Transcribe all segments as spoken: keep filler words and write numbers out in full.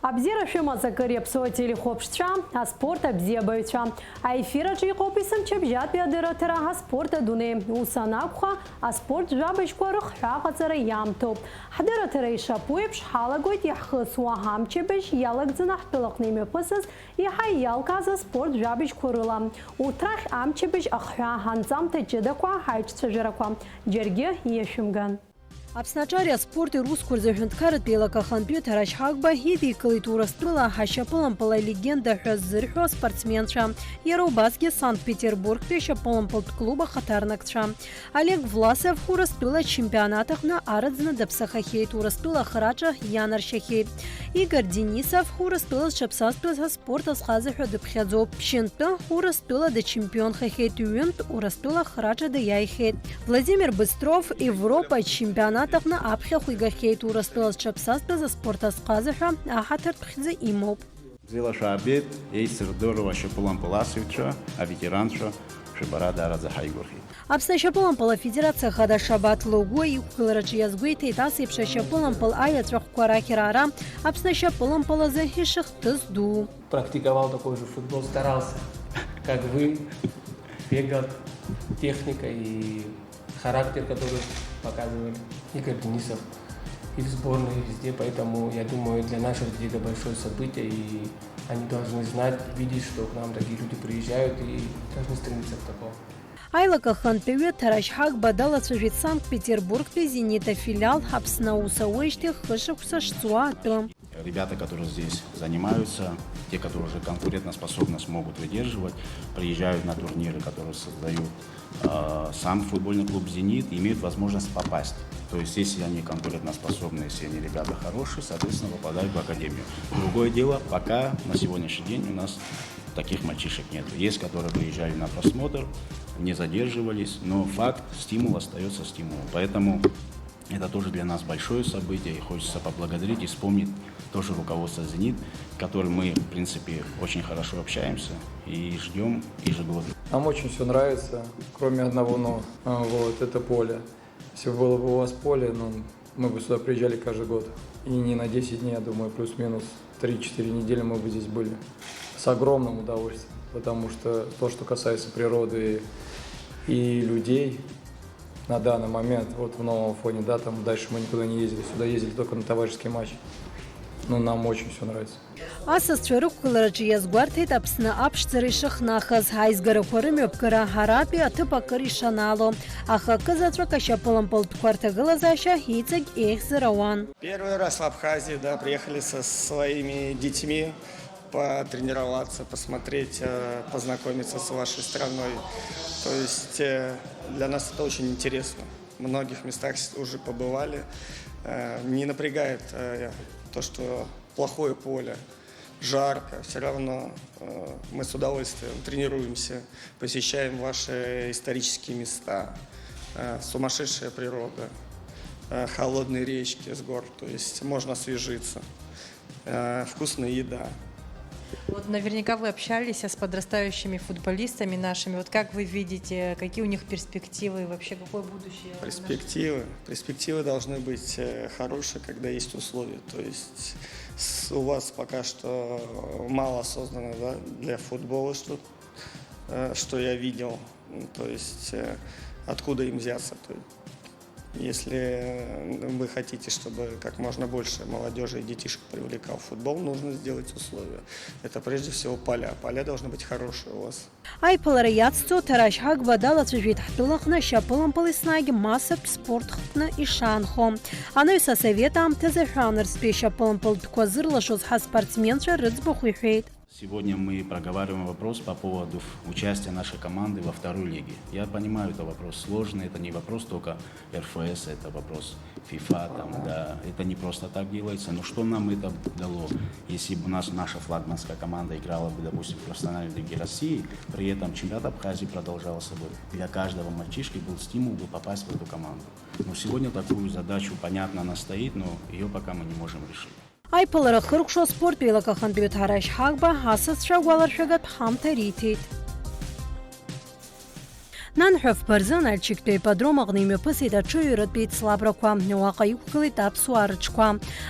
Абзиара шәымаз акыр иаԥсоу ателехәаԥшцәа, аспорт абзиабаҩцәа. Аефир аҿы иҟоуп есымчыбжьатәи адырраҭара аспорт адунеи. Ус анакәха, аспорт жәабжьқәа рыхҳәааҟаҵара иаамҭоуп. Ҳдырраҭара ишаԥу еиԥш, ҳалагоит иаҳхысуа амчыбжь иалагӡаны ҳтәылаҟны имҩаԥысыз еиҳа иалкааз аспорт жәабжьқәа рыла. Урҭ рахь амчыбжь ахҳәаа анҵамҭа ҷыдақәа, аиҿцәажәарақәа, џьаргьы иашәымган. Аԥсны аҿари аспорти русқәа рзы аҳәынҭқарратә еилак ахантәаҩы Ҭарашь Ҳагба идикылеит Урыстәыла ашьапылампыл алегенда ҳәа ззырҳәо аспортсменцәа, иара убасгьы Санкт-Петербургтәи ашьапылампылтә клуб ахаҭарнакцәа. Олег Власов Урыстәыла ачемпионат аҟны арыӡны дыԥсахахьеит, Урыстәыла ахраҿы ианаршьахьеит. Игорь Денисов Урыстәыла зҽаԥсазтәыз аспорт азҟаза ҳәа дыԥхьаӡоуп. Шьынтәы Урыстәыла дачемпионхахьеит, ҩынтә Урыстәыла ахраҿы даиааихьеит. Владимир Быстров Европа ачемпионат аҟны аԥхьахә игахьеит, Урыстәыла зҽаԥсазтәыз аспорт азҟаза ҳәа аҳаҭыртә хьӡы имоуп. Бзиала шәаабеит, еицырдыруа ашьапылампыласыҩцәа, аветеранцәа, шәыбара даараӡа ҳаигәырӷьеит. Аԥсны ашьапылампыл афедерациа ахада Шабаҭ Логәуа иқәгылараҿы иазгәеиҭеит, ас еиԥш ашьапылампыл аиаҵәахәқәа рахьраара Аԥсны ашьапылампыл азы ишыхҭыс ду. Практиковал такой же футбол, старался, как вы, бегал, техника и характер, который показывали. Игорь Денисов и в сборной, и везде, поэтому, я думаю, для наших детей это большое событие, и они должны знать, видеть, что к нам такие люди приезжают, и должны стремиться к такому. Аилак ахантәаҩы Ҭарашь Ҳагба далацәажәеит Санкт-Петербургтәи Зенит афилиал Аԥсны аус ауеижьҭеи хышықәса шҵуа атәы. Ребята, которые здесь занимаются, те, которые уже конкурентоспособность могут выдерживать, приезжают на турниры, которые создают, э, сам футбольный клуб «Зенит», имеют возможность попасть. То есть, если они конкурентоспособны, если они ребята хорошие, соответственно, попадают в академию. Другое дело, пока на сегодняшний день у нас таких мальчишек нет. Есть, которые приезжали на просмотр, не задерживались, но факт, стимул остаётся стимулом. Поэтому это тоже для нас большое событие, и хочется поблагодарить и вспомнить тоже руководство «Зенит», с которым мы, в принципе, очень хорошо общаемся и ждём ежегодно. Нам очень всё нравится, кроме одного «но». А, вот, это поле. Если бы было бы у вас поле, ну, мы бы сюда приезжали каждый год. И не на десять дней, я думаю, плюс-минус три-четыре недели мы бы здесь были. С огромным удовольствием, потому что то, что касается природы и людей, на данный момент, вот в Новом Афоне, да, там дальше мы никуда не ездили, сюда ездили только на товарищеский матч. Ну, нам очень всё нравится. Асасцәа рықәгылараҿы иазгәарҭеит Аԥсны аԥшӡара ишыхнахыз, аизгарақәа рымҩаԥгара, аратәи аҭыԥ акыр ишанаало, аха акызаҵәык ашьапылампылтәқәа рҭагылазаашьа иҵегь еиӷьзар ауан. Первый раз в Абхазии, да, приехали со своими детьми потренироваться, посмотреть, э, познакомиться с вашей страной. То есть, э, для нас это очень интересно. В многих местах с-, уже побывали. Э, не напрягает, э, то, что плохое поле, жарко, всё равно, э, мы с удовольствием тренируемся, посещаем ваши исторические места. Э, сумасшедшая природа, э, холодные речки с гор, то есть можно освежиться. Э, вкусная еда. Вот наверняка вы общались с подрастающими футболистами нашими. Вот как вы видите, какие у них перспективы и вообще какое будущее у наших? Перспективы. Перспективы должны быть, э, хорошие, когда есть условия. То есть с-, у вас пока что мало создано, да, для футбола, что, э, что я видел. М, то есть, э, откуда им взяться? То есть, если, э, вы хотите, чтобы как можно больше молодёжи и детишек привлекал футбол, нужно сделать условия. Это прежде всего поля. Поля должны быть хорошие у вас. Аиԥылара иацҵо Ҭарашь Ҳагба далацәажәеит ҳтәылаҟны ашьапылампыл еснагь массатә спорт хкны ишаанхо. Анаҩс асовет аамҭазы аҳәаанырцәтәи ашьапылампылтәқәа зырлашоз ҳаспортсменцәа рыӡбахә иҳәеит. Сегодня мы проговариваем вопрос по поводу ф-, участия нашей команды во второй лиге. Я понимаю, это вопрос сложный, это не вопрос только РФС, это вопрос ФИФА, там, да, это не просто так делается. Но что нам это дало? Если бы у нас наша флагманская команда играла бы, допустим, в профессиональной лиге России, при этом чемпионат Абхазии продолжался бы, для каждого мальчишки был стимул бы попасть в эту команду. Но сегодня такую задачу, понятно, она стоит, но её пока мы не можем решить. Аиԥылара хыркәшо аспорт еилак ахантәаҩы Ҭарашь Ҳагба асасцәа агәаларшәагатә ҳамҭа риҭеит. Нанҳәа фба рзы Нальчиктәи аипподром аҟны имҩаԥысит аҽырҩратә еицлабрақәа. Уаҟа иқәгылеит аԥсуаа рыҽқәа.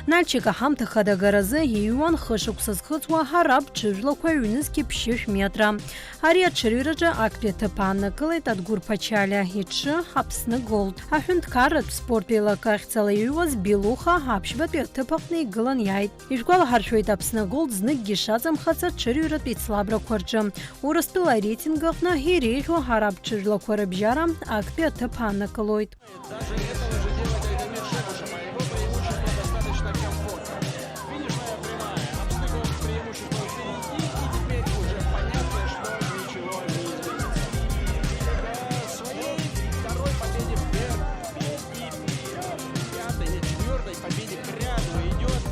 Нальчик аҳамҭа хада агаразы иҩуан хышықәса зхыҵуа Ҳараб ҽыжәлақәа ҩнызқьи ԥшьышә метра. Ари аҽырҩраҿы актәи аҭыԥ ааннакылеит Адгәыр Ԥачалиа иҽы Аԥсны Голд. Аҳәынҭқарратә спорт еилакы ахьӡала иҩуаз Билуха аԥшьбатәи аҭыԥ аҟны игылан иааит. Ишәгәалаҳаршәоит, Аԥсны Голд зныкгьы ишаҵамхац аҽырҩратә еицлабрақәа рҿы. Урыстәыла ареитинг аҟны иреиӷьу Ҳараб ҽыжәлақәа рыбжьара актәи аҭыԥ ааннакылоит. Даже этого же делать Айдамир Шебушев, а его преимущество достаточно комфортно. Финишная прямая. Обстыковка с преимуществом впереди, и теперь уже понятно, что ничего не изменится. К своей второй победе в дерби и пятой, нет, четвёртой победе к ряду идёт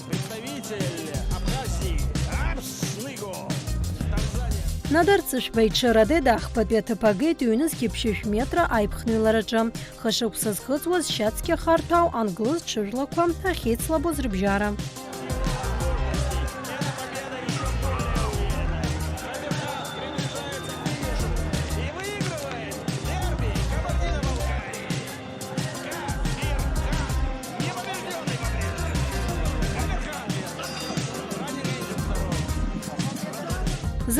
представитель Абхазии Апсныго. Танзания. Надар Цышәба иҽы Радеда ахԥатәи аҭыԥ агеит ҩнызқьи ԥшьышә метра аиԥхныҩлараҿы. Хышықәса зхыҵуаз Шьацқьа Харҭәаау англыз ҽыжәлақәа ахьеицлабоз рыбжьара.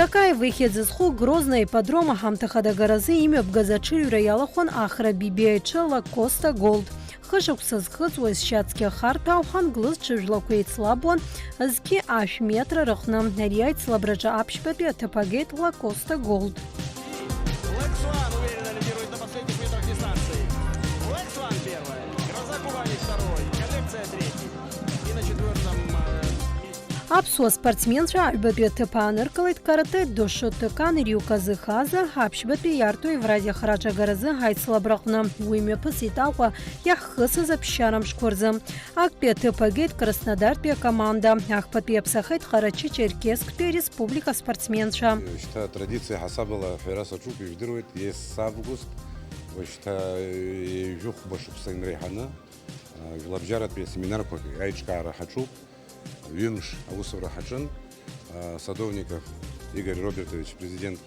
Закаев ихьӡ зху Грозный аипподром аҳамҭа хада агаразы имҩаԥгаз аҽырҩра иалахәын Ахра Бибиа иҽы Лакоста Голд. Хышықәса зхыҵуаз Шьацқьа Харҭәаау англыз ҽыжәлақәа еицлабуан зқьи ашә метра рыҟны. Ари аицлабраҿы аԥшьбатәи аҭыԥ агеит Лакоста Голд. Black Swan уверенно лидирует на последних метрах дистанции. Black Swan первая. Гроза Кубани второй. Коллекция третий. И на четвёртом, э, месте. Аԥсуа спортсменцәа аҩбатәи аҭыԥ ааныркылеит каратэ-до Шотокан Риу Казыхаза аԥшьбатәи иарту Евразиа храҿагаразы аицлабраҟны. Уи мҩаԥысит Аҟәа иаҳхысыз аԥсшьара мшқәа рзы. Актәи аҭыԥ агеит Краснодартәи акоманда. Ахԥатәи иаԥсахеит Ҟарачы-Черкесктәи ареспублика спортсменцәа. Шьҭа атрадициа ҳасабала аҳәара саҿуп, ижәдыруеит, есс август, уажәшьҭа ҩажәи хәба шықәса инреиҳаны, а, жәлабжьаратәи асеминарқәа аиҿкаара ҳаҿуп. Ҩымш аусура ҳаҿын. А, Садовников Игорь Робертович, президент,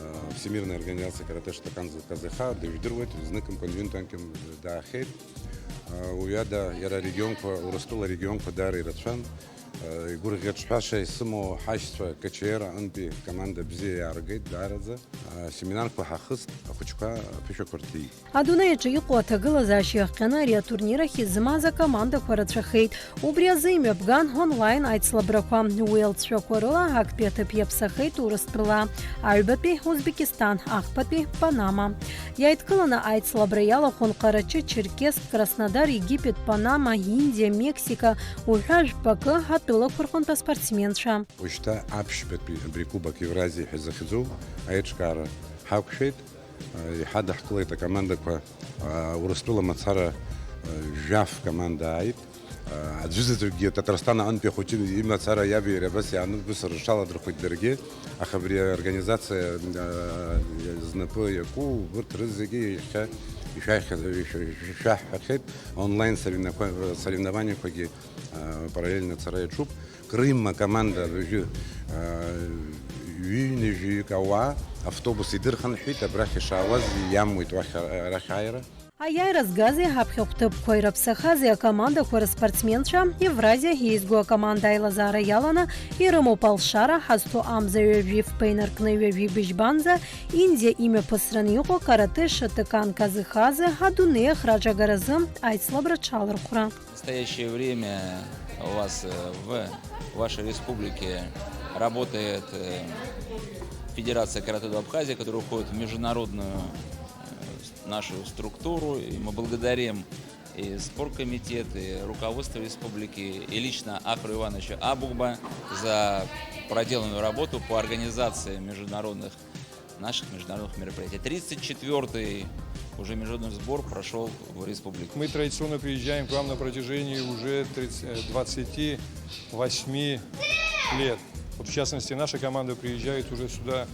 а, Всемирной организации каратэ Шотокан Казыха, дыжәдыруеит, зныкымкәан ҩынтәанкьым даахьеит. А, уиада иара арегионқәа, Урыстәыла арегионқәа даара ирацәан. А, игәырӷьаҿҳәаша исымоу ҳашьцәа К Ч Р аҟынтәи команда бзиа иааргеит даараӡа. А, семинарқәа ҳахыст, ахәыҷқәа аԥышәақәа рҭеит. Адунеи аҿы иҟоу аҭагылазаашьа иахҟьаны ари атурнир ахь измаз акомандақәа рацәахеит. Убри азы имҩаԥган онлайн аицлабрақәа. Уи алҵшәақәа рыла актәи аҭыԥ иаԥсахеит Урыстәыла, аҩбатәи Узбекистан, ахԥатәи Панама. Иааидкыланы аицлабра иалахәын Ҟарачы, Черкесск, Краснодар, Египет, Панама, Индиа, Мексика, уҳәа жәпакы атәылақәа рҟынтә аспортсменцәа. Уажәшьҭа аԥшьбатәи абри Кубок Евразии ҳәа захьӡу аиҿкаара ҳақәшәеит. Иҳадаҳкылеит акомандақәа, а, Урыстәыла мацара, а, жәаф команда ааит. А, аӡәызаҵәыкгьы Татарстан аҟынтәи ахәыҷы имацара иаби иареи абас иааныркылар рҽаладырхәит даргьы. Аха абри аорганизациа, а, знапы иаку, урҭ рызегьы иахьа ишәаҳҳәа-, ишәа-, ишәаҳҳәахьеит, онлайн соревноква-, соревнованиақәагьы, а, параллельно ацара иаҿуп. Крыма команда абыржәы, аа, ҩынҩажәаҩык ауаа автобус идырхынҳәит, абрахь ишаауаз иамуит уахь, арахь ааира. Аиааира згази ҳаԥхьахә ҭыԥқәа ираԥсахази акомандақәа рыспортсменцәа, Евразиа еизго акоманда аилазаара иаланы ирымоуп алшара ҳазҭо амза ҩажәи фба инаркны ҩажәи быжьбанӡа Индиа имҩаԥысраны иҟоу каратэ Шотокан Казыхазы адунеи ахраҿагаразы аицлабра аҽалархәра. В настоящее время у вас, э, в вашей республике работает, э, Федерация каратэ-до Абхазия, которая входит в международную, э, нашу структуру, и мы благодарим и спорткомитет, и руководство республики, и лично Ахру Ивановича Абугба за проделанную работу по организации международных наших международных мероприятий. Тридцать четвёртый уже международный сбор прошёл в республике. Мы традиционно приезжаем к вам на протяжении уже тридцать, э, двадцати восьми лет. Вот, в частности, наша команда приезжает уже сюда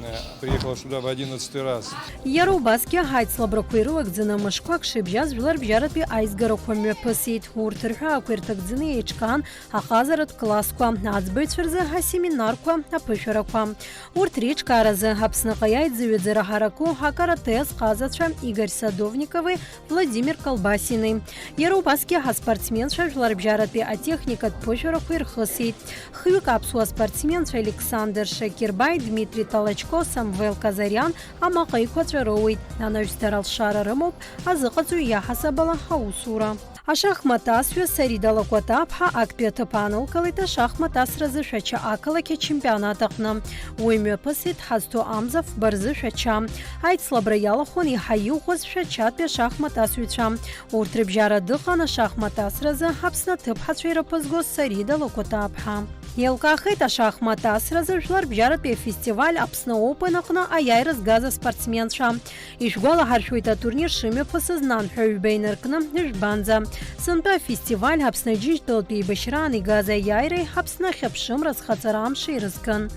Э, Приехал сюда в одиннадцатый раз. Иара убасгьы аицлабрақәа ирылагӡаны мышқәак шыбжьаз жәларбжьаратәи аизгарақәа мҩаԥысит. Урҭ рҳәаақәа ирҭагӡаны еиҿкаан аҟазаратә классқәа, аӡбаҩцәа рзы асеминарқәа, аԥышәарақәа. Урҭ реиҿкааразы Аԥсныҟа иааит зыҩаӡара ҳараку акарате азҟазацәа Игорь Садовникови Владимир Колбасини. Иара убасгьы аспортсменцәа жәларбжьаратәи атехникатә ԥышәарақәа ирхысит. Хҩык аԥсуа спортсменцәа Александр Шакирбаи, Дмитри Толочко, Самвел Казариан амаҟа еиқәаҵәа роуеит. Анаҩс дара алшара рымоуп азыҟаҵаҩ иаҳасаб ала аусура. Ашахмат асҩы Сарида Лакәатаԥҳа актәи аҭыԥ аанылкылеит ашахмат асразы Шәача ақалақь ачемпионат аҟны. Уи мҩаԥысит ҳазҭо Амза Фба рзы Шәача. Аицлабра иалахәын еиҳа иӷәӷәаз Шәачатәи ашахмат асҩцәа. Урҭ рыбжьара дыҟан ашахмат асразы Аԥсны аҭыԥҳацәа ирыԥызгоз Сарида Лакәатаԥҳа. Еилкаахеит ашахмат асразы жәларбжьаратәи афестиваль Аԥсны Open аҟны аиааира згаз аспортсменцәа. Ишәгәалаҳаршәоит атурнир шымҩаԥысыз нанҳәа ҩба инаркны жәбанӡа. Сынтәа афестиваль Аԥсны Аџьынџьтәылатәи еибашьраан игаз аиааиреи Аԥсны ахьыԥшымра азхаҵара амши ирызкын.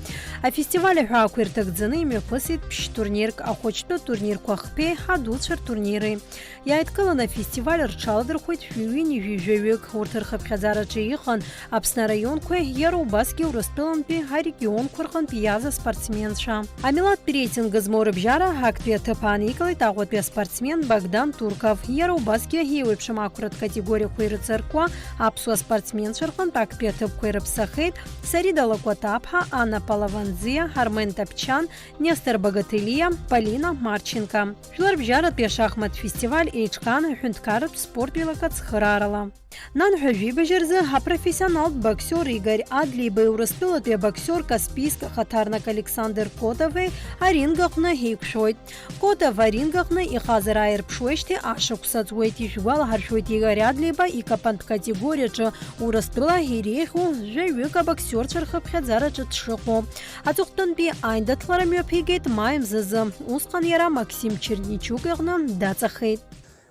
Афестиваль аҳәаақәа ирҭагӡаны имҩаԥысит ԥшь-турнирк, ахәыҷтәы турнирқәа хԥеи адуцәа ртурнири. Иааидкыланы афестиваль рҽаладырхәеит шәи ҩынҩажәи жәаҩык. Урҭ рхыԥхьаӡараҿы иҟан Аԥсны араионқәеи иара убасгьы Урыстәылантәи арегионқәа рҟынтә иааз аспортсменцәа. Амилаҭтә реитинг змоу рыбжьара актәи аҭыԥ ааникылеит Аҟәатәи аспортсмен Богдан Турков. Иара убасгьы еиуеиԥшым ақәратә категориақәа ирыҵаркуа аԥсуа спортсменцәа рҟынтә актәи аҭыԥқәа ирыԥсахеит Сарида Лакәатаԥҳа, Анна Палаванӡиа, Армен Тапчан, Нестор Багателиа, Полина Марченко. Жәларбжьаратәи ашахмат фестиваль еиҿкаан аҳәынҭқарратә спорт ҩ-лакы ацхыраарала. Нанҳәа жәибжь рзы апрофессионалтә боксиор Игорь Адлеибеи Урыстәылатәи абоксиор Каспийск ахаҭарнак Александр Котовеи аринг аҟны еиқәшәоит. Котов аринг аҟны ихазар ааирԥшуеижьҭеи ашықәс ҵуеит. Ишәгәалаҳаршәоит, Игорь Адлеиба икапантә категориаҿы Урыстәыла иреиӷьу жәаҩык абоксиорцәа рхыԥхьаӡараҿы дшыҟоу. Аҵыхәтәантәи аиндаҭлара мҩаԥигеит маи мзазы. Усҟан иара Максим Черничук иҟны даҵахеит.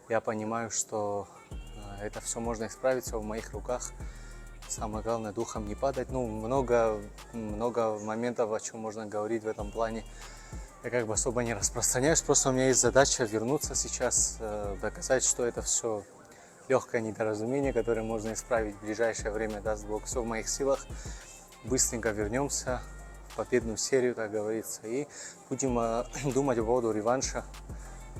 Я понимаю, что э, это все можно исправить, все в моих руках. Самое главное, духом не падать. Ну, много, много моментов, о чем можно говорить в этом плане. Я как бы особо не распространяюсь, просто у меня есть задача вернуться сейчас, э, доказать, что это все легкое недоразумение, которое можно исправить в ближайшее время, даст Бог, все в моих силах. Быстренько вернемся в победную серию, как говорится, и будем э, думать по поводу реванша.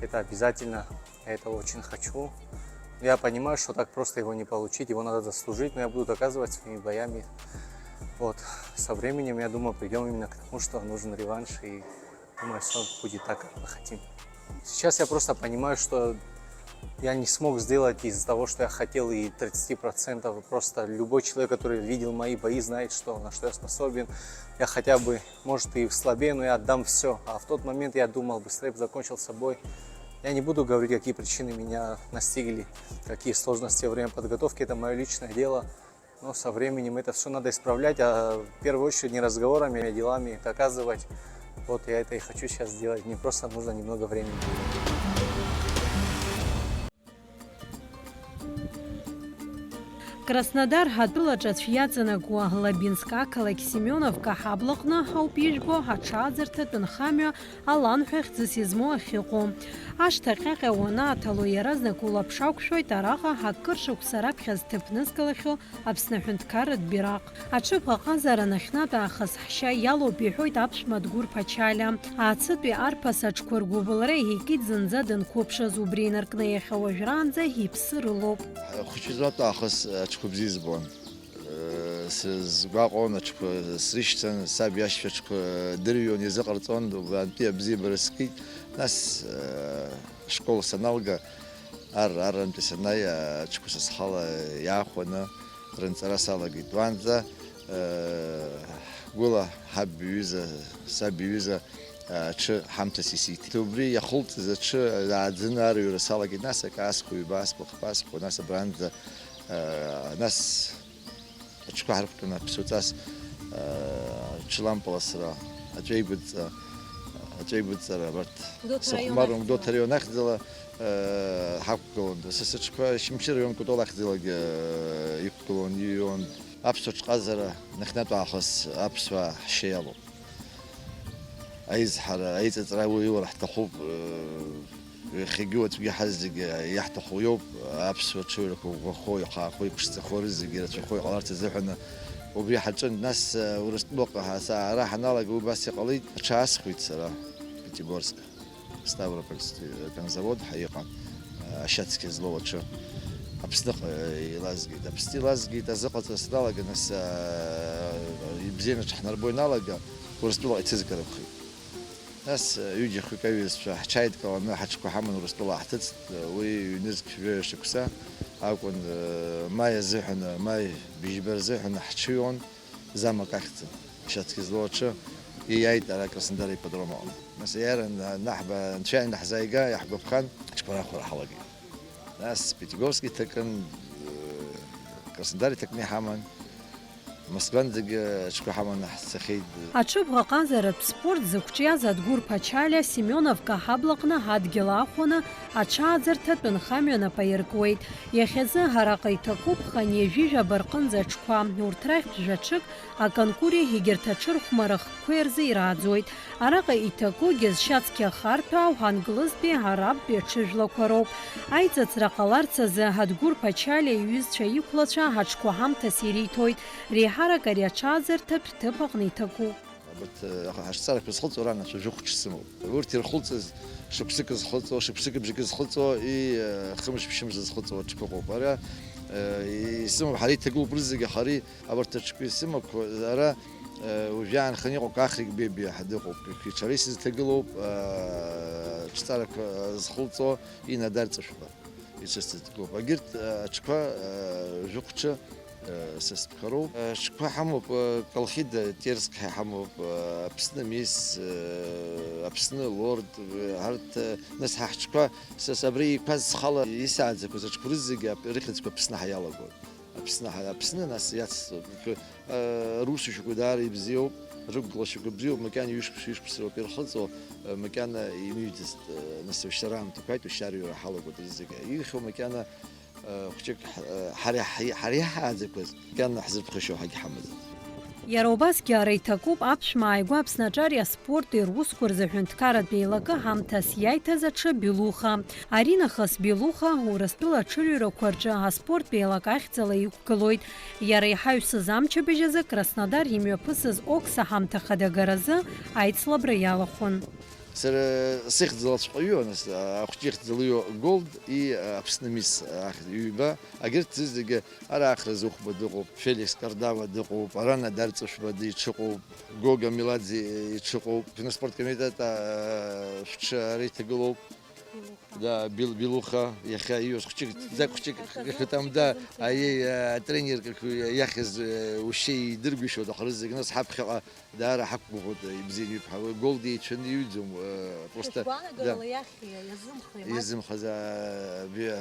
Это обязательно, я это очень хочу. Я понимаю, что так просто его не получить, его надо заслужить, но я буду доказывать своими боями. Вот. Со временем, я думаю, придем именно к тому, что нужен реванш, и думаю, все будет так, как мы хотим. Сейчас я просто понимаю, что я не смог сделать из того, что я хотел, и тридцати процентов. Просто любой человек, который видел мои бои, знает, что, на что я способен. Я хотя бы, может, и слабее, но я отдам все. А в тот момент я думал, быстрее бы закончился бой. Я не буду говорить, какие причины меня настигли, какие сложности во время подготовки. Это мое личное дело. Но со временем это все надо исправлять, а в первую очередь не разговорами, а делами доказывать. Вот я это и хочу сейчас сделать. Мне просто нужно немного времени. Краснодар атәылаҿы аӡә иаҵанакуа Лабинск ақалақь Семеновка ҳаблаҟны ауп ижәбо аҽааӡырҭатә нхамҩа аланҳәа хьӡыс измоу ахьыҟоу. Ашҭа ҟьаҟьа уанааҭало, иаразнак улаԥш ақәшәоит араҟа акыр шықәса раԥхьа зҭыԥнызкылахьоу Аԥсны аҳәынҭқарратә бираҟ. Аҽыԥ аҟазара нахьнатә аахыс ҳшьа иалоуп, иҳәоит аԥшәма Дгәыр Ԥачалиа. Ааҵытәи арԥыс аҽқәа ргәыбылра иҳәикит зынӡа данқәыԥшыз, убри инаркны иахьа уажәраанӡа иԥсы рылоуп. Хәыҷызлак аахыс аҽқәа бзиа збон. Сызгәаҟуан аҽқәа срышьҭан, саб иашьцәа аҽқәа дырҩуан, изыҟарҵон, убантәи абзиабара скит. Нас ашкол саналга, ар-, аррантәи санааи, аҽқәа са схала иаахәаны рынҵара салагеит. Уаанӡа гәыла ҳаб иҩыза, саб иҩыза аҽы ҳамҭас исиҭеит. Убри иахылҵыз аҽы ааӡаны арыҩра салагеит, нас акы аасхәо, ҩба аасхәо, хԥа аасхәо, нас абранӡа, нас аҽқәа ҳарықәтәаны аԥсуаҵас, аҽлампыласра, аҵәеигәыдҵа, аҵәеигәыдҵара, абарҭ Гәдоуҭа сыхәмаруан, раион ахьӡала. Гәдоуҭа раион ахьӡала ҳақәгылон. Сасыҽқәа Шьымчы раион Кәтол ахьӡалагьы иқәгылон, иҩуан. Аԥсуа ҽҟазара нахьнатә аахыс аԥсуаа ҳшьа иалоуп. Аизҳара, аиҵыҵра уи иура ҳҭахуп, э, иахьагьы уаҵәгьы ҳазегьы иаҳҭаху иоуп, аԥсуа ҽыҩрақәа ӷәӷәахо, ихаахо, иԥшӡахо, рызегьы ирацәахо иҟаларц азыҳәаны убри ҳаҿын. Нас, э, Урыстәылаҟа ҳа-, са-, ара ҳаналага убас иҟалеит, аҽаасхәеит сара Пятигорск, Ставрополь конзавод ҳәа иҟан, э, ашьацқьа злоу аҽы. Аԥсныҟа, э, илазгеит. Аԥсны илазгеит, азыҟаҵара саналага, нас, э, ибзианы аҽҳнарбо иналага, Урыстәылаҟа иҭызгарақәеит. Нас, э, ҩыџьа хҩык аҩызцәа ҳҽааидкыланы ҳаҽқәа ҳаман Урыстәыла ҳҭыҵт, э, уи ҩнызқь жәаҩа шықәса акәын, э, маи азыҳәан, маи бжьба рзыҳәан ҳҽыҩуан Замок ахьӡын, ашьацқьа злоу аҽы, ииааит ара Краснодар ипподром аҟны. Нас иара на-, наҳба, анцәа ианаҳзааига, иаҳгәаԥхан, ҳаҽқәа рахәара ҳалагеит. Нас Пятигорск иҭакын, э, Краснодар иҭакны иҳаман. Москвантәигьы аҽқәа ҳаманы ҳцахьеит. Аҽыбӷаҟазаратә спорт зықәҿиаз Адгәыр Ԥачалиа Семионовка аҳаблаҟны ҳадгьыл аахәаны аҽааӡарҭатә нхамҩа нап аиркуеит. Иахьазы араҟа иҭакуп хынҩажәи жәаба рҟынӡа аҽқәа. Урҭ рахьтә жәаҽык аканкури егьырҭ аҽырхәмарра хкқәеи рзы ирааӡоит. Араҟа иҭакугьы зшьацқьа харҭәаау англызтәи арабтәи аҽыжәлақәа роуп. Аиҵыҵра ҟаларц азы Адгәыр Ԥачалиа иҩызцәа иқәлацәа аҽқәа ҳамҭас ириҭоит. Реиҳарак ари аҽааӡарҭатә ҭыԥ аҟны иҭакуп. Абарҭ, э, ҳашҵарақәа зхылҵуа ранацәа жәохә ҽы сымоуп. Урҭ ирхылҵыз шықәсык зхылҵуа, шықәсык бжьык зхылҵуа, и, э, хымш-ԥшьымш зхылҵуа ҽқәа ыҟоуп. Ара, э, исымоуп, ҳара иҭагылоуп рызегьы, аха ари абарҭ аҽқәа исымақәа, ара, э, уажәы аанханы иҟоуп Кахрик Бебиа ҳәа дыҟоуп. Ҽара исызҭагылоуп, э, ҽҵарақәа зхылҵуа Инадар Ҵышәба исызҭагылоуп. Агьырҭ, э, аҽқәа, э, жәохә ҽы, э, са стәқәа роуп. Аҽқәа ҳамоуп, э, Колхида Терск ҳәа ҳамоуп, э, Аԥсны Мисс, э, Аԥсны Лорд, э, ҳарҭ, э, нас ҳа ҳҽқәа, са, са абри иқәаз схала исааӡақәаз аҽқәа рызегьы ап-, рыхьӡқәа Аԥсны ҳәа иалагоит. Аԥсны ҳа-, Аԥсны нас иацсҵоит. Э, русушьақәа даара ибзиоуп, рықәгылашьақәа бзиоуп, макьана ҩышықәса, ҩышықәса роуп ирхылҵуа, э, макьана имыҩӡацт, э, нас ушьҭа раамҭақәа ааит, ушьҭа арҩара ҳалагоит зегьы. Иухьоу макьана, э, хәҷык ҳ-, э, ҳара иаҳ-, ҳара иаҳааӡақәаз, макьана ҳзырԥхашьо ҳагьҳамаӡам. Иара убасгьы ара иҭакуп аԥшәма ааигәа Аԥсны аҿари аспорти русқәа рзы аҳәынҭқарратә еилакы ҳамҭас иаиҭаз аҽы Белуха. Аринахыс Белуха Урыстәыла аҽырҩрақәа рҿы аспорттә еилак ахьӡала иқәгылоит. Иара иҳаҩсыз амчыбжь азы Краснодар имҩаԥысыз Окса ҳамҭа ахадагаразы аицлабра иалахәын. Сара сыхьӡ лацәҟаҩы, нас, ахәҷы ихьӡ лыҩуа Голд и Аԥсны Мисс ахь ҩба, агьырҭ зегьы ара Ахра Зыхәба дыҟоуп, Феликс Кардава дыҟоуп, ара Надар Ҵышәба диҽыҟоуп, Гога Меладзе иҽыҟоуп, шәноспорт комитет, а, шәҽы ара иҭагылоуп. Да, Бил-, Билуха, иахьа ииуз хәҷык, ӡак хәҷык, там, да, аиеи, а, атренер, как, иахьыз, э, ушьа идыргәышьоит, аха рызегь нас ҳаԥхьаҟа даара ҳақәгәыӷуеит, э, ибзианы иҩуп ҳәа. Уи Голд ицәаны иҩӡом, э, просто, да. Иазымхеи, мап? Иазымхаз, а, би-,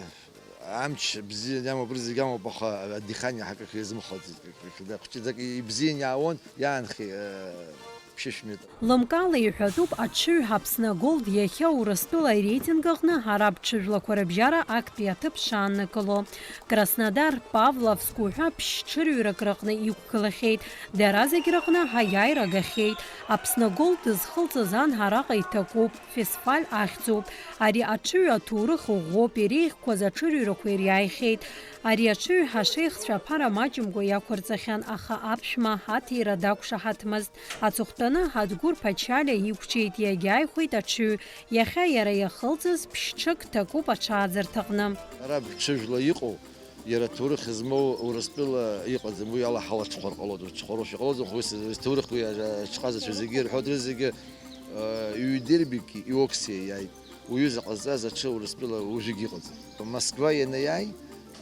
амч бзианы иамоуп, рызегь амоуп, аха, а, адыхание ҳакых иазымхалҵеит, как, как, да, хәҷыӡак ибзианы иаауан, иаанхеи, э, Ԥшьышә метр. Лымкаала иҳәатәуп аҽыҩ Аԥсны Голд иахьа Урыстәыла ареитинг аҟны араб ҽыжәлақәа рыбжьара актәи аҭыԥ шааннакыло. Краснодар, Павловск уҳәа ԥшь-ҽырҩрак рыҟны иқәгылахьеит. Дара зегь рыҟны аиааира агахьеит. Аԥсны Голд дызхылҵыз ан араҟа иҭакуп, Фесфаль ахьӡуп. Ари аҽыҩ аҭоурых ӷәӷәоуп, иреиӷьқәаз аҽырҩрақәа ириааихьеит. Ари аҽыҩ ҳашеихцәа аԥара маҷымкәа иақәырҵахьан, аха аԥшәма аҭира дақәшаҳаҭмызт. Аҵыхәтәаны Адгәыр Ԥачалиа иқәҿиеит, иагьааихәеит аҽыҩ, иахьа иара иахылҵыз ԥшь-ҽык ҭакуп аҽааӡарҭаҟны. Араб ҽыжәла иҟоу, иара ҭоурых змоу Урыстәыла иҟаӡам, уи ала ҳалаҽхәар ҟалоит, уҽхәароушәа ҟалоит, аха уи ҭоурых уи аҽҟазацәа зегьы ирҳәоит, рызегьы, э, иҩдырбик, иоксиа иааит. Уҩыза ҟазҵаз аҽы Урыстәыла уажәыгь иҟаӡам. Москва ианаиааи,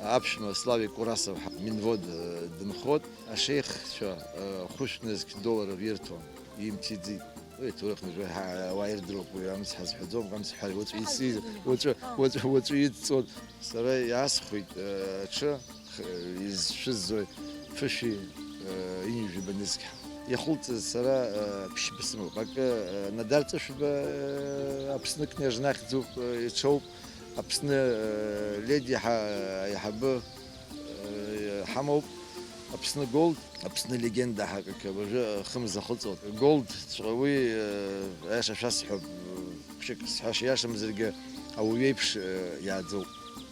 аԥшәма Славик Курасов ҳа-, Минвод, э, дынхоит, ашеихцәа, э, хәышә нызқь долларов ирҭон, имҭиӡеит. Уи аҭоурых нажәа ҳа-, ауаа ирдыруп, уи амц ҳазҳәаӡом, амц ҳәа уаҵәы ици-, уаҵәы, уаҵәы, уаҵәы идҵон. Сара иаасхәеит, э, аҽы, х-, изшәызои, ԥышәи, э, ҩынҩажәаба нызқь. Иахылҵыз сара, э, ԥшьба сымоуп. Акы, э, Надар Ҵышәба, э, Аԥсны кнежна ахьӡуп, э, иҽоуп. Аԥсны, э, леди ҳа-, аиҳабы, э, ҳамоуп. Аԥсны Голд, Аԥсны легенда ҳәа акы уажәы ахымз ахыҵуеит. Голд ҵәҟьа уи, э, аиаша шәасҳәап, э, ԥшьык сҳәаша иашамзаргьы, ауаҩ еиԥш, э, иааӡоуп.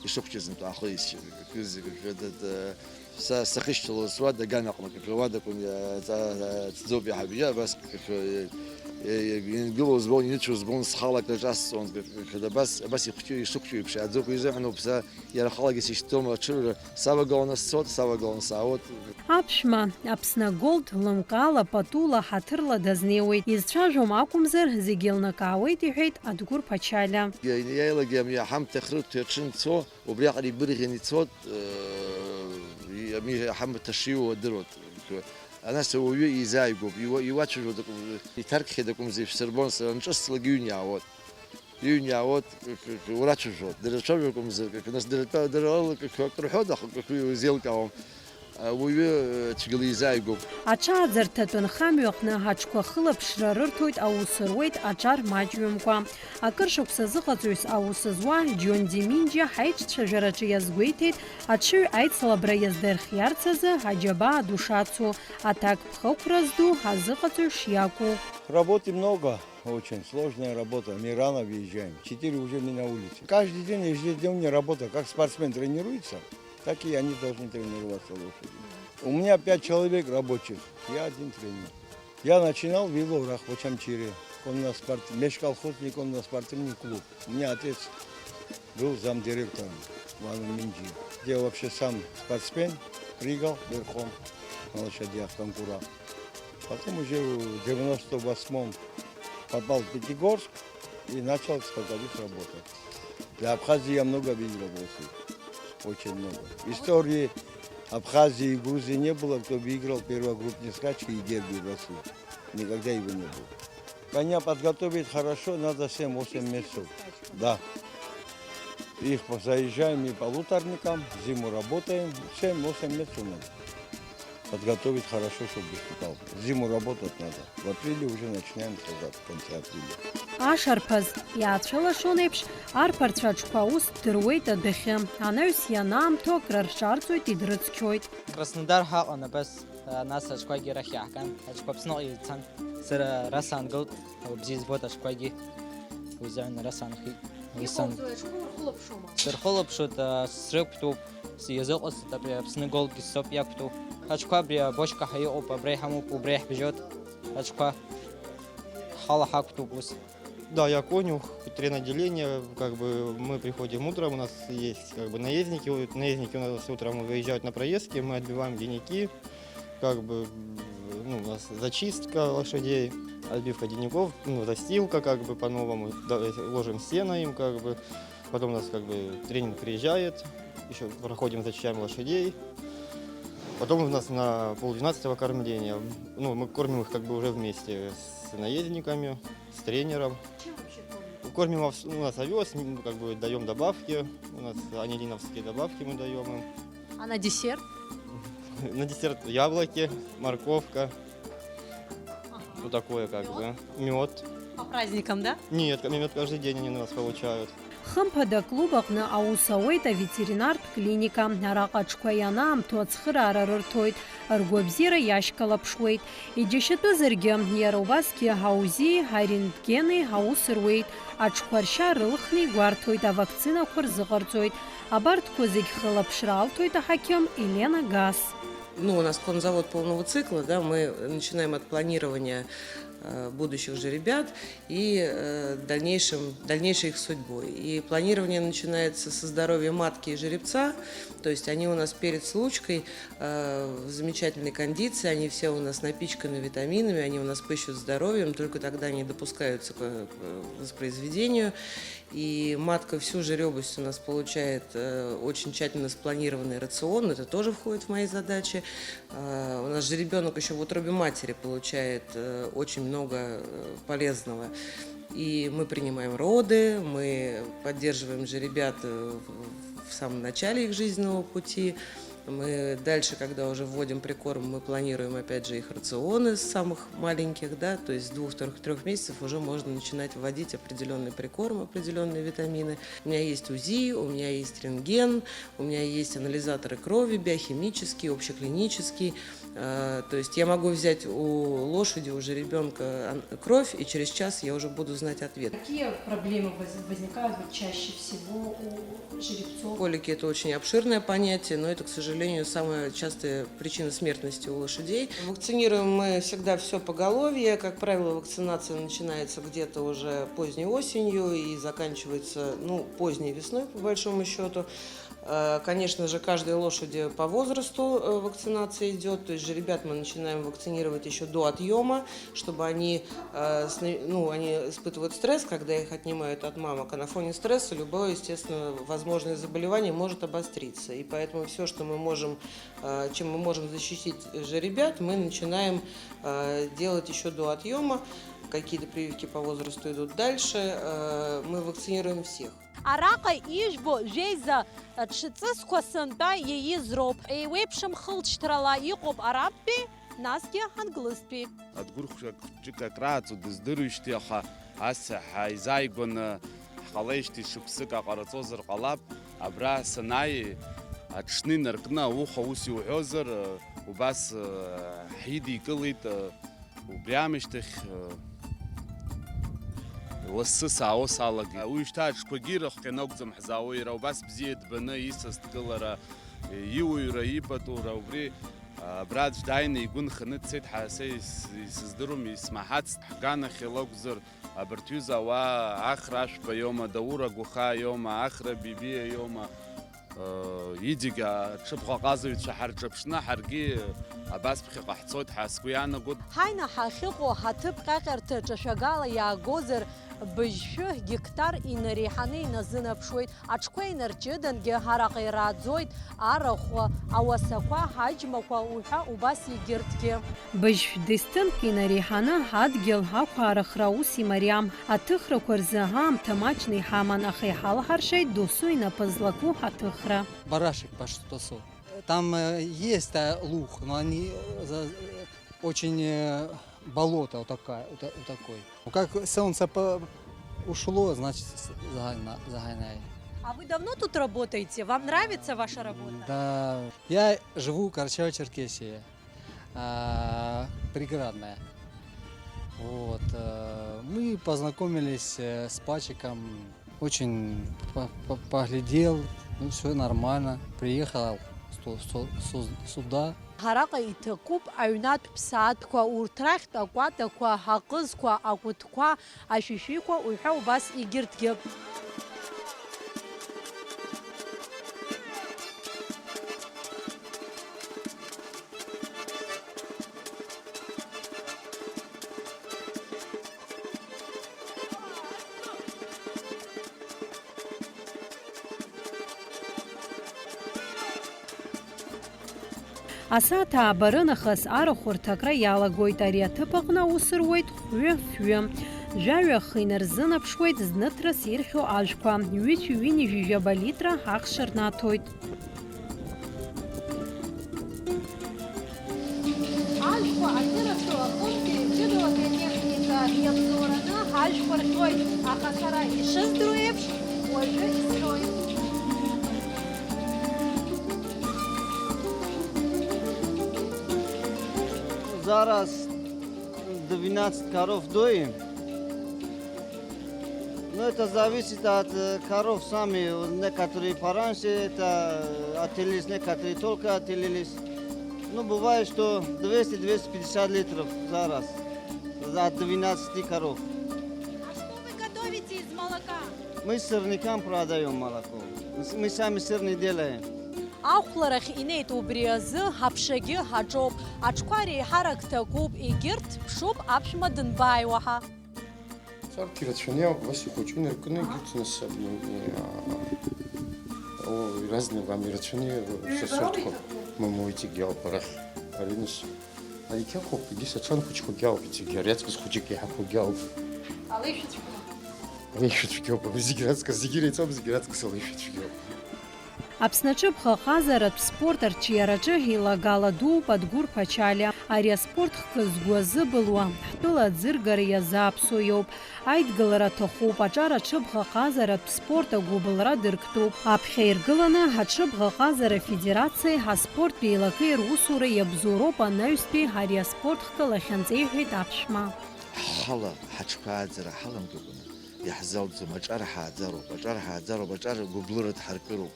Ишыхәҷыз нтәаахы исшьы, акы зегьы жәҩа дад, э, са сахьышьҭалоз суада аганаҟны, акы уадакәын, э, ҵа-, ҵӡоуп иаҳабжьы, абас, акы, э, э, ингылоу збон, иныцәоу збон, схала акы ҿасҵон, акы, акы, абас, абас ихәҷы, ишыхәҷу еиԥш иааӡоуп, изыҳәаноуп са Иара халагьы сишьҭоума аҽырҩра, савагыланы сцот, савагыланы саауеит. Аԥшәма, Аԥсны Голд, лымкаала, патула, ҳаҭырла дазнеиуеит. Изцәажәом акәымзар, зегьы еилнакаауеит, иҳәеит Адгәыр Ԥачалиа. Иа-, иааилагьы ами аҳамҭа хрырҭо иаҽынцо, убриаҟара ибырӷьан ицот, э, и-, ами аҳамҭа шиоу адыруеит. Анас ауаҩы изааигәоуп, иуа-, иуацәажәоит акәым-, иҭаркхьеит акәымзар, ишәсырбон, сара нҿыслак иҩны иаауеит. Иҩны иаауеит, урацәажәоит, дара рцәажәақәа мзаркы, нас дара тәа-, дара рыла кы-, кы-, акры рҳәоит, аха кы-, кы-, изеилкаауам. Ауаҩы, э, цәгьала изааигәоуп. Аҽааӡарҭатәы нхамҩа аҟны аҽқәа хылаԥшра рырҭоит, аус руеит аҿар маҷҩымкәа. Акыр шықәса азыҟаҵаҩыс аус зуа Џьон Деминџьиа ҳаиҿцәажәараҿы иазгәеиҭеит, аҽыҩ аицлабра иаздырхиарц азы аџьабаа ду шацу, аҭакԥхықәра зду азыҟаҵаҩ шиакәу. Работы много. Очень сложная работа. Мы рано выезжаем. Четыре уже мы на улице. Каждый день ежедневная работа. Как спортсмен тренируется, так и они должны тренироваться, лошади. У меня пять человек рабочих. Я один тренер. Я начинал в Ивловрах, в Очамчире. Он у нас спорт-, межколхозный, он у нас спортивный клуб. У меня отец был замдиректором в Алуминджи. Я вообще сам спортсмен, прыгал верхом на лошадях, конкура. Потом уже в девяносто восьмом попал в Пятигорск и начал скаковик работать. Для Абхазии я много выиграл в России. Очень много. В истории Абхазии и Грузии не было, кто выиграл первогруппные скачки и дерби в России. Никогда его не было. Коня подготовить хорошо, надо семь-восемь месяцев. Да. Их по-, заезжаем и полуторником, зиму работаем, семь-восемь месяцев надо. Подготовить хорошо, чтобы выступал. Зиму работать надо. В апреле уже начинаем сажать, в конце апреля. Ашарԥаз иаацәылашон еиԥш, арԥарцәа аҽқәа аус ддыруеит адәахьы. Анаҩс ианаамҭоу акры рҿарҵоит, идрыцқьоит. Краснодар ҳаҟан абас, нас аҽқәагьы арахь иааҳган, аҽқәа Аԥсныҟа ицан. Сара ара саангылт, бзиа збоит аҽқәагьы. Уи азыҳәан ара саанхеит. Уи сан- Иҟоуҵои, аҽқәа урхылаԥшуама? Сырхылаԥшуеит, а, срықәтәоуп, с-, иазыҟасҵеит, абри Аԥсны Голдгьы соуп иақәтәоу. Аҽқәа абри абочка ҳәа иҟоуп, абра иҳамоуп, убра иаҳбжьоит аҽқәа. Ҳала ҳақәтәоуп ус. Да, я конюх, тренотделение, как бы мы приходим утром, у нас есть как бы наездники, у-, наездники у нас утром выезжают на проездки, мы отбиваем денники, как бы, ну, у нас зачистка лошадей, отбивка денников, ну, застилка, как бы, по-новому, да, ложим сено им, как бы, потом у нас, как бы, тренинг приезжает, ещё проходим, зачищаем лошадей, потом у нас на полдвенадцатого кормление, ну, мы кормим их, как бы, уже вместе с наездниками, с тренером. Чем вообще кормите? Кормим овс-, у нас овес, м, как бы, даём добавки, у нас анилиновские добавки мы даём им. А на десерт? На десерт яблоки, морковка. Ага. Вот такое как бы. Мёд? Мёд. По праздникам, да? Нет, мёд каждый день они у нас получают. Хымԥада аклуб аҟны аус ауеит аветеринартә клиника. Араҟа аҽқәа ианаамҭоу ацхыраара рырҭоит, ргәабзиара иашьклаԥшуеит. Иџьашьатәызаргьы, иара убасгьы аузии арентгени аус руеит, аҽқәа ршьа рылхны игәарҭоит, авакцинақәа рзыҟарҵоит. Абарҭқәа зегь хылаԥшра алҭоит аҳақьым Елена Гас. Ну, у нас конзавод полного цикла, да, мы начинаем от планирования, э, будущих жеребят и, э, дальнейшем, дальнейшей их судьбой. И планирование начинается со здоровья матки и жеребца, то есть они у нас перед случкой, э, в замечательной кондиции, они все у нас напичканы витаминами, они у нас пыщут здоровьем, только тогда они допускаются к, э, воспроизведению. И матка всю жеребость у нас получает, э, очень тщательно спланированный рацион, это тоже входит в мои задачи. Э, у нас жеребёнок ещё в утробе матери получает, э, очень много, э, полезного. И мы принимаем роды, мы поддерживаем жеребят, э, в, в самом начале их жизненного пути. Мы дальше, когда уже вводим прикорм, мы планируем, опять же, их рационы с самых маленьких, да, то есть с двух-трёх месяцев уже можно начинать вводить определённый прикорм, определённые витамины. У меня есть УЗИ, у меня есть рентген, у меня есть анализаторы крови, биохимический, общеклинический. Э, то есть я могу взять у лошади, у жеребёнка ан-, кровь, и через час я уже буду знать ответ. Какие проблемы воз-, возникают вот чаще всего у жеребцов? Колики — это очень обширное понятие, но это, к сожалению, самая частая причина смертности у лошадей. Вакцинируем мы всегда всё поголовье. Как правило, вакцинация начинается где-то уже поздней осенью и заканчивается, ну, поздней весной, по большому счёту. Э, конечно же, каждой лошади по возрасту, э, вакцинация идёт. То есть жеребят мы начинаем вакцинировать ещё до отъёма, чтобы они, э, сна-, ну, они испытывают стресс, когда их отнимают от мамок. А на фоне стресса любое, естественно, возможное заболевание может обостриться. И поэтому всё, что мы можем, э, чем мы можем защитить жеребят, мы начинаем, э, делать ещё до отъёма. Какие-то прививки по возрасту идут дальше. Э, мы вакцинируем всех. Араҟа ижәбо жәеиза ҽҵысқәа сынтәа иаиз роуп. Еиуеиԥшым хылҵшьҭрала иҟоуп арабтәи, насгьы англызтәи. Адгәырхәшәа хәҷык акрааҵуа дыздыруеижьҭеи, аха ас ҳаизааигәаны ҳҟалеижьҭеи шықәсык аҟараҵозар ҟалап. Абра санааи, аҽны инаркны ауха ус иуҳәозар, убас ҳидикылеит. Убри аамышьҭахь, э, лассы саауа салагеит. Уи шьҭа аҽқәагьы ирахә ианакәӡам ҳзаауа, иара убас бзиа дбаны исасдкылара, э, иуаҩра, ипатура, убри, э, абра аӡә дааины игәы нханы дцеит, ҳа, са ис-, исыздыруам, исмаҳацт. Ҳганахьала акәзар, абарҭ ҩыза ауаа Ахра Ашәба иоума, Даур Агәахаа иоума, Ахра Бибиа иоума, Иҵегь аҽыбӷаҟазаҩцәа ҳарҿыԥшны, ҳаргьы абас ԥхьаҟа ҳцоит ҳәа сгәы иаанагоит. Ҳаи, наҳ, ҳахьыҟоу ҳаҭыԥ ҟьаҟьарҭа ҿашәагала иаагозар, быжьшәы гектар инареиҳаны иназынаԥшуеит. Аҽқәа инарҷыдангьы араҟа ирааӡоит арахә, ауасақәа, ҳаџьмақәа уҳәа убас егьырҭгьы. Быжьшә десҭынк инареиҳаны ҳадгьыл ҳақәаарыхра аус имариам. Аҭыхрақәа рзы аамҭа маҷны иҳаман, аха иҳалҳаршеит досу инапы злаку ҳаҭыхра. Барашек по что-то. Там, э, есть, э, луг, но они, э, за-, э, очень, э, болото вот такая, вот та-, вот такой. Ну, как солнце по-, ушло, значит, с-, загана-, загоняй. А вы давно тут работаете? Вам нравится ваша работа? Да. Я живу в Карачаево-Черкесии. А, Приградная. Вот, э, мы познакомились, э, с Пачиком. Очень по-, по-, поглядел, ну, всё нормально. Приехал сто-, сто-, су-, сюда. Ҳараҟа иҭакуп аҩнатә ԥсаатәқәа, урҭ рахьтә акәатақәа, аҟызқәа, акәытқәа, ашәишәиқәа уҳәа убас егьырҭгьы. Асааҭ ааба рынахыс арахә рҭакра иалагоит, ари аҭыԥ аҟны аус руеит хәҩы-фҩы. Жәаҩа ахы инарзынаԥшуеит зныҭрас ирхьоу ажәқәа, ҩышәи ҩынҩажәи жәаба литра ахш рнаҭоит. Ажәқәа аҭырашәо аҟынтәи ҷыдоу атехника иабзоураны ажәқәа рҳәоит, аха сара ишыздыруа еиԥш, уажәы исҳәоит. Зараз двенадцать коров доим. Ну, это зависит от, э, коров сами. Некоторые пораньше это, э, отелились, некоторые только отелились. Ну, бывает, что двести-двести пятьдесят литров за раз. За двенадцать коров. А что вы готовите из молока? Мы сырникам продаём молоко. Мы с-, мы сами сырный делаем. Ахәларахь инеит убри азы, ҳаԥшагьы ҳаҿоуп, аҽқәа реиҳарак ҭакуп, егьырҭ ԥшуп аԥшәма дынбааиуа ҳәа. Сарҭ ирацәаны иауп, убас ихәыҷы инаркны егьырҭ нас абни, а, о, разные вам ирацәаны, э, сосудқәа. Мамоу, иҵегь иауп арахь. Ари нас. Ари қьахәуп, егьыс аҽан хәыҷқәагьы ауп, иҵегь ари аҵкыс хәыҷык иаҳақәагьы ауп. Алеишәа цәгьоуп. Алеишәа цәгьоуп, абри зегь раҵкыс, зегь иреиҵоуп, зегь раҵкыс алеишәа цәгьоуп. Аԥсны аҽыбӷаҟазаратә спорт арҿиараҿы еилагала дууп Адгәыр Ԥачалиа. Ари аспорт хкы згәы азыбылуа, ҳтәыла аӡыргара иазааԥсо иоуп. Аидгылара аҭахуп, аҿар аҽыбӷаҟазаратә спорт агәыбылра дырктәуп. Аԥхьа иргыланы, аҽыбӷаҟазара афедерациеи аспорттә еилакеи русура иабзоуроуп анаҩстәи ари аспорт хкы лахьынҵеиҳәеит аԥшәма. Ҳхала ҳаҽқәа ааӡара ҳаламгакәаны иаҳзалҵом, аҿар ҳааӡароуп, аҿар ҳааӡароуп, аҿар гәыблыра дҳаркыроуп.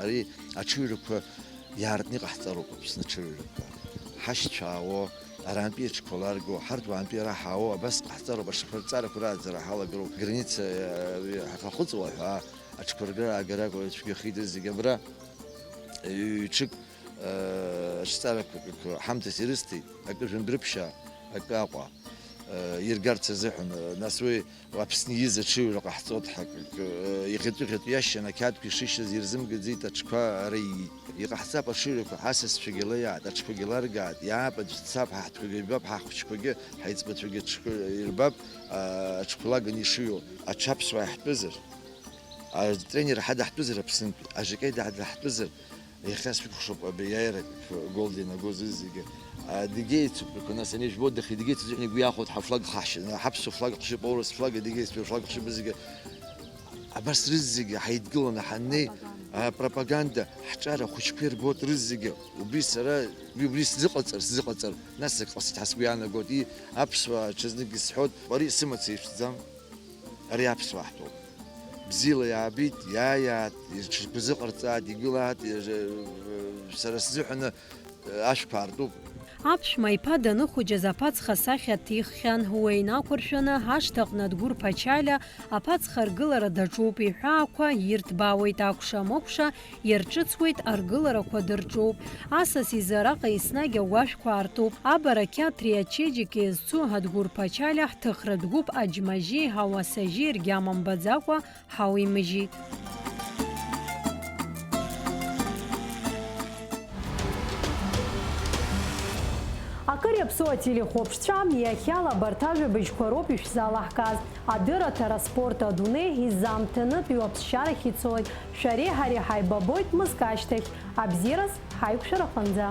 Ари аҽыҩрақәа иаартны иҟаҳҵароуп, Аԥсны аҽыҩрақәа. Ҳашьцәа аауо, арантәи аҽқәа ларго, ҳарҭ уаантәи ара ҳаауо, абас ҟаҳҵароуп, аҽқәа рҵарақәа рааӡара ҳалагароуп. Граница, э, ҳахыҵуа ҳәа, аҽқәа ргара-аагара акәу, цәгьахеит зегь абра, ҩ-, ҩ-, ҽык, э, аҽҵарақәа ҳамҭас ирысҭеит, акы жәындәрыԥшьаа, акы Аҟәа, э, иргарц азыҳәан, э, нас уи Аԥсны ииз аҽыҩра ҟаҳҵоит ҳәа, акы, э, иӷьатәы-ӷьатәы иашьан, ақьаадқәа ишишьыз ирзымгаӡеит, аҽқәа ара иит. Иҟаҳҵап аҽыҩрақәа, ҳасасцәагьы леиаат, аҽқәагьы ларгаат, иаап, аӡә дцап, ҳа ҳтәқәагьы ҩбап, ҳахәыҷқәагьы, ҳаиҵбацәагьы аҽқәа ирбап, а, аҽқәа лаганы ишыҩуа. Аҽаԥсуаа иаҳтәызар, атренер ҳадаҳтәызар Аԥснынтәи, ажакеи даҳтәызар, Иахьа сшәыкәхшоуп абри аиааира гол динагоз зегьы. Адыгеицәа, нас ани жәбо дахьадыгеицәа зыҳәан игәы иахәоит ҳафлаг хашьа, ҳаԥсуа флаг хшыпоура, сфлаг, адыгеицәа флаг хшыба зегьы. Абас рызегьы ҳаидгыланы ҳаннеи, а, пропаганда, ҳҿар ахәыҷқәа ирбоит рызегьы. Убри сара, убри сзыҟаҵар, сзыҟаҵар, нас ак ҟасҵеит ҳәа сгәы иаанагоит. И, аԥсуаа ҽазнык исҳәоит, ари сымаца иԥшӡам. Ари аԥсуаа ҳтәоуп. Бзиала иаабеит, иааиаат, рҽырзыҟарҵааит, игылааит, сара сзыҳәаны ашәқәа аартуп. Аԥшәма иԥа даныхәыҷыз аԥацха сахьа дҭиххьан, уи инақәыршәаны ашҭаҟны Адгәыр Ԥачалиа аԥацха аргылара даҿуп, иҳәаақәа ирҭбаауеит акәша-мыкәша, иарҿыцуеит, аргыларақәа дырҿуп. Асас изы араҟа еснагь агәашәқәа аартуп. Абарақьаҭреи ачеиџьыкеи зцу Адгәыр Ԥачалиа ҳҭыхратә гәыԥ аџьмажьи ҳауасажьи ргьама мбаӡакәа ҳауимыжьит. Акыр иаԥсоу ателехәаԥшцәа, иахьала абарҭ ажәабжьқәа роуп ишәзалаҳкааз. Адырраҭара аспорт адунеи изаамҭанытәиу аԥсшьарахь ицоит. Шәареи ҳареи ҳаибабоит мызк ашьҭахь. Абзиараз ҳаиқәшәараҟынӡа.